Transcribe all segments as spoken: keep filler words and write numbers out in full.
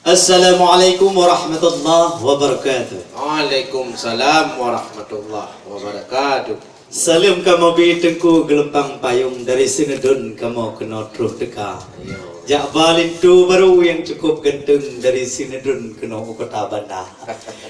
Assalamualaikum warahmatullahi wabarakatuh. Waalaikumsalam warahmatullahi wabarakatuh. Saleuem kamoe bi Teungku Geulumpang Payong dari Sineudon kamoe keunoe troh teuka. Yo. Jak ba linto barô nyang cukup ganteng dari Sineudon keunoe u Kota Banda.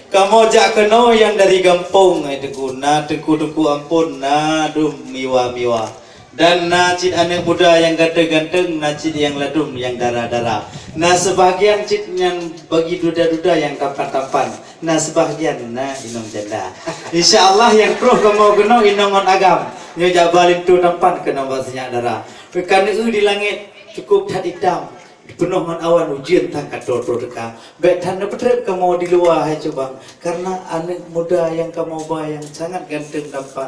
Kamoe jak keunoe nyang dari gampông, hai Teungku, na teungku-teungku amphon, na dum miwa-miwa. Dan na cit aneuk muda nyang ganteng-ganteng, na cit nyang ladum nyang dara-dara. Na seubahgian cit nyang bagi duda-duda nyang tampan-tampan. Na seubahgian na inong janda. Insya Allah nyang troh kamoe keunoe inong ngon agam. Nyoe jak ba linto tampan keunoe bak sinyak dara. Ka neueu di langét cukup that itam. Peunoh ngon awan ujeuen tan ka troh-troh teuka. Bèk that neupeutrép kamoe di luwa hai Cubang. Karena aneuk muda nyang kamoe ba nyang sangat ganteng tampan.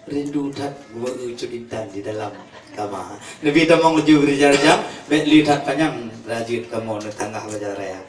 Rindu that geuweu cut intan di dalam kama. Neubi tamong laju beurijang-rijang, bèk lé that panyang rajeuet kamoe neutanggah bajang raya.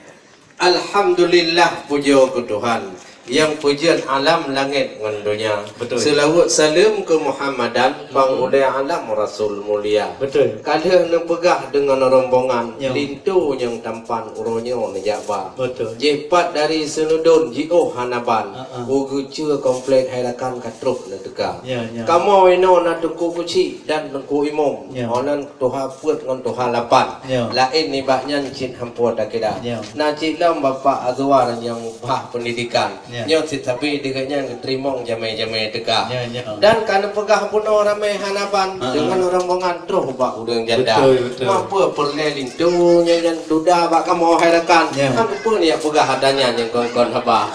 Alhamdulillah, pujoe keu Tuhan, nyang peujeuet alam langét ngon donya. Beutôi. Seulaweuet saleuem keu Muhammadan, pang ulèe alam Rasul mulia. Beutôi. Ka lheueh neupeugah deungon rombongan, ya, linto nyang tampan uroe nyoe neujak ba. Beutôi. Jipat dari Seunudon jiôh hana ban. Ha, ha. U geuceue komplek hai rakan ka troh neuteuka. Ya, ya. Kamoe inoe na Teungku Kuchik dan Teungku Imum. Ya. Onan tuha peuet ngon tuha lapan. Ya. Laén nibak nyan cit hampoe takira. Ya. Na cit lom Bapak Azwar nyang bah peundidikan. Ya. Nyoe cit sabe di gobnyan geuteurimong jamé-jamé teuka. Ya, ya. Dan ka neupeugah bunoe ramé hana ban, ha, deungon rombongan troh bak ureueng janda. Beutôi, beutôi. Mapeue peureulèe linto nyan, nyan duda bak kamoe hai rakan. Ya. Hana peue neujak peugah ata nyan nyang kon-kon haba.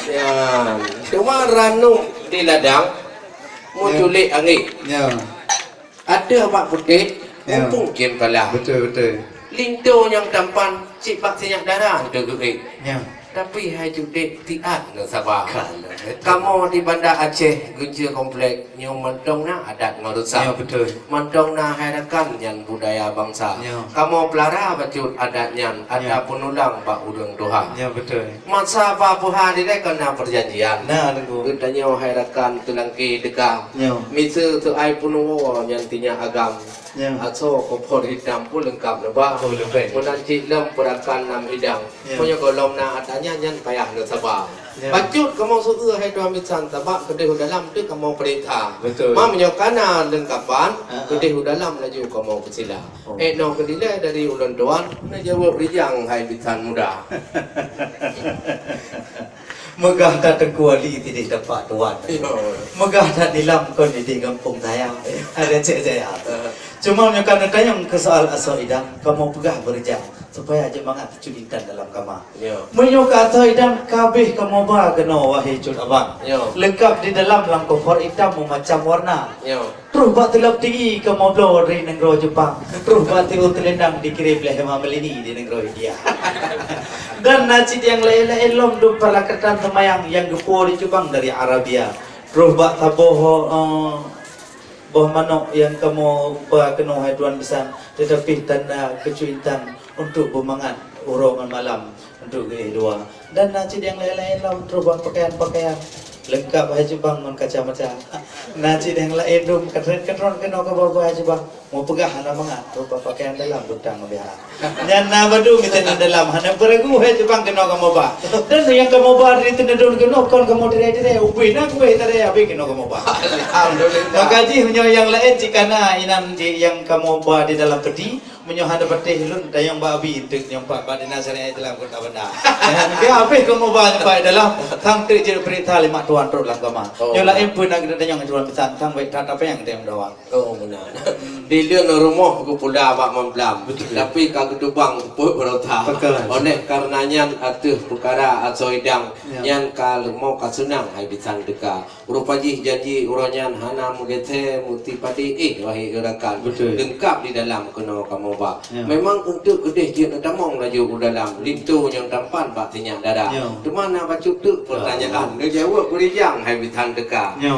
Ya. Cuma ranub di ladang, ya, meuculék angén. Ya. Ateueh bak putéh, ya, muphom kém palah. Beutôi, beutôi. Linto nyang tampan cit bak sinyak dara teuh geuék. Ya. Tapi hai judek tiat ngon saba. Kalau beutôi. Kamoe di Banda Aceh, geuceue komplek, nyoe mantong na adat ngon rusa. Ya, beutôi. Mantong na hai rakan nyan budaya bansa. Ya. Kamoe peulara bacut adat nyan, ya, atra peunulang bak ureueng tuha. Ya, beutôi. Masa ba peuhah dilèe kon na peujanjian. Na, Teungku. Geutanyoe hai rakan teulangké teuka. Nyoe. Miseue seuai peunuwoe nyan sinyak agam. Nyoe. Asoe kopor itam pun leungkap neuba. Oh, leubeh. Meunan cit lom peurakan nam idang. Nyoe. Meunyoe gohlom na atra nyan, nyan payah neusaba. Nyoe. Bacut kamoe seueu hai tuan bisan, sabab keudeh u dalam teuh kamoe peurintah. Beutôi. Ma meunyoe ka na leungkapan, ha, ha, keudeh u dalam laju kamoe peusila. Oh. Eh, nyoe keudilèe dari ulôn tuan, neujaweueb rijang hai bisan muda. Meugah that Teungku Ali sideh teumpat tuan. Yo. Meugah that Nilam kon sideh gampông saya. Ada cek saya. Heeh. Cuma meunyoe ka neutanyong keu soal asoe idang, kamoe peugah beurijang supaya jeuet mangat cut intan dalam kama. Yo. Meunyoe ka asoe idang ka abéh kamoe ba keunoe wahé cut abang. Yo. Leungkap di dalam lam kofor itam meumacam warna. Yo. Troh bak teulap tinggi kamoe bloe dari nanggroe Jepang, troh bak tiru teulendang dikirém lé Hema Malini di nanggroe India. Dan na cit nyang laén-laén lom dum peuralatan seumayang nyang geupuwoe di Jepang dari Arabia. Troh bak saboh, eh, boh manok nyang kamoe ba keunoe hai tuan bisan, teutapi tanda keu cut intan untuk beumangat uroe ngon malam. Untuk geuéh dua. Dan na cit nyang laén-laén lom troh bak pakaian-pakaian. Leungkap hai Jepang ngon kacamata. Na cit nyang laén dum keutreun-keutreun keunoe kamoe ba hai Jepang. Meupeugah hana mangat troh bak pakaian dalam butang meubiha. Nyan na badu meuteunang dalam hana beuragu hai Jepang keunoe kamoe ba. Dan nyang kamoe ba dari Teunadon keunoe kon kamoe tirai-tirai, ubé na kuéh tirai abéh keunoe kamoe ba. Alhamdulillah. Maka jih meunyoe nyang laén cit kana inan di nyang kamoe ba di dalam peti, Meunyoe hana patéh lôn tanyong bak Abi eunteuk nyang pat bak dinas syariah Islam Kota Banda. Nyan, dia habéh kamoe ba nyang pat dalam, sang teuk jeuet peurintah lé mak tuan trok lam kama. Oh. Nyoe laén peue na geutanyoe tanyong tuan bisan, sang baik that apa nyang teuh meudawa. Oh, meunan. Di leuen rumoh geupula bak mamplam, betul, tapi ka geutubang teupot beurota. Betul. Oleh karena nyan ateueh peukara asoe idang, ya, nyan ka leumo ka seunang hai bisan teuka. Rupa jih janji uroe nyan hana meugeutem meuti padé éh wahé rakan. Betul. Leungkap di dalam keunoe kamoe ba. Ya. Memang eunteuk keudeh jeuet neutamong laju u dalam linto nyang tampan bak sinyak dara. Ya. Teuma na bacut teuk, ya, peurtanyaan. Neujaweueb beurijang hai bisan teuka. Ya.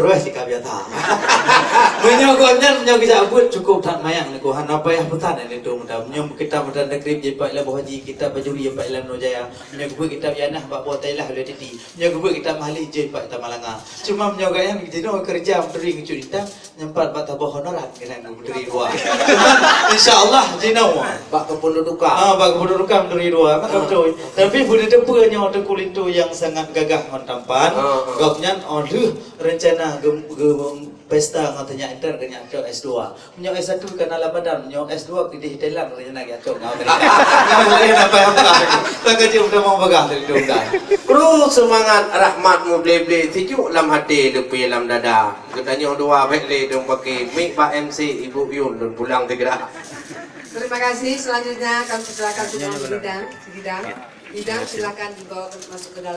terus sikap biasa. Meunyoe gobnyan, meunyoe geujak buet, cukup that mayang Teungku, hana payah peusan lé Teungku. Meunyoe kitab meunan takrib jih pat lam Abu Haji, kitab bajuri jih pat lam Nujaya. Meunyoe geubuet kitab Ianah bak boh Thailand lé Titi. Meunyoe geubuet kitab Mahalli jih pat Tamalanga. Cuma meunyoe gobnyan jinoe keureuja meuturi ngon Cut Intan, nyan pat bak saboh honoran keunan meuturi dua. Insya Allah jinoe. Bak kependudukan. Ah, bak kependudukan meuturi dua. Maka beutôi. Tapi beutôi nyoe Teungku Lintô nyang sangat gagah ngon tampan. Ah, ah. Gobnyan óh lheueh rencana gem-, gem-, pesta ngon tanyoe inter keu nyan cok S dua. Meunyoe S satu ka na lam badan, meunyoe S dua keudeh Thailand rencana geujak cok ngon Amerika. Nyan boleh na payah peugah. Ka jeuet udah mau peugah dari dong dah. Kru seumangat rahmat meuble-ble, sijuek lam até, leupie lam dada. Geutanyoe dua bèk lé dong paké, mic bak M C, Ibu Yun lôn pulang sigra. Terima kasih. Selanjutnya kami persilakan Saudara Idang. Idang, Idang, silakan dibawa masuk ke dalam.